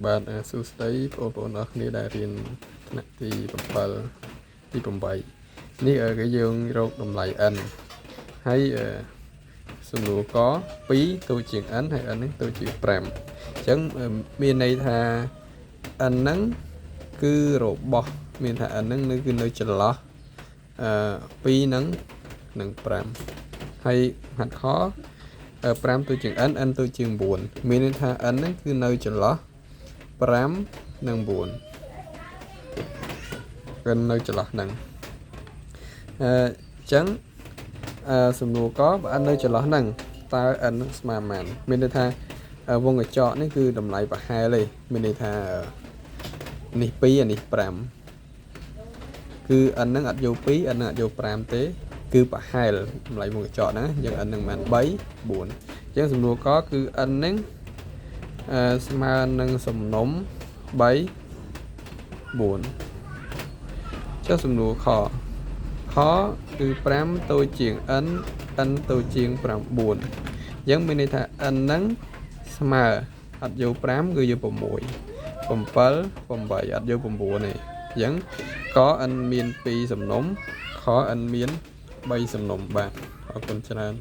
បាទសួស្តីបងប្អូនអរគ្នាដែលរៀនថ្នាក់ទី7ទី8នេះគេយើងរកតម្លៃ n ហើយសំណួរក2តូចជាង n ហើយ n នេះតូចជាង5អញ្ចឹងមានន័យថា n ហ្នឹងគឺរបស់មានថា n ហ្នឹងគឺនៅចន្លោះអឺ2នឹងនិង5ហើយហាត់ខ5តូចជាង n n តូចជាង9មានន័យថា n ហ្នឹងគឺនៅចន្លោះ5និង9 n នៅចន្លោះហ្នឹងអឺអញ្ចឹងអឺសំណួរកបើ n នៅចន្លោះហ្នឹងតើ n នឹងស្មើប៉ុន្មានមានន័យថាវងកញ្ចក់នេះគឺតម្លៃប្រហែលទេមានន័យថានេះ2អានេះ5គឺ n ហ្នឹងអត់យក2 n ហ្នឹងអត់យក5ទេគឺប្រហែលតម្លៃវងកញ្ចក់ហ្នឹងយើង n ហ្នឹងមិន3 4អញ្ចឹងសំណួរកគឺ n ហ្នឹងអឺស្មើនឹងសំណុំ3 4ចុះសំណួរខខគឺ5តូចជាង n n តូចជាង9អញ្ចឹងមានន័យថា n ហ្នឹងស្មើអត់យក5គឺយក6 7 8អត់យក9ទេអញ្ចឹងក n មាន2សំណុំខ n មាន3សំណុំបាទអរគុណច្រើន។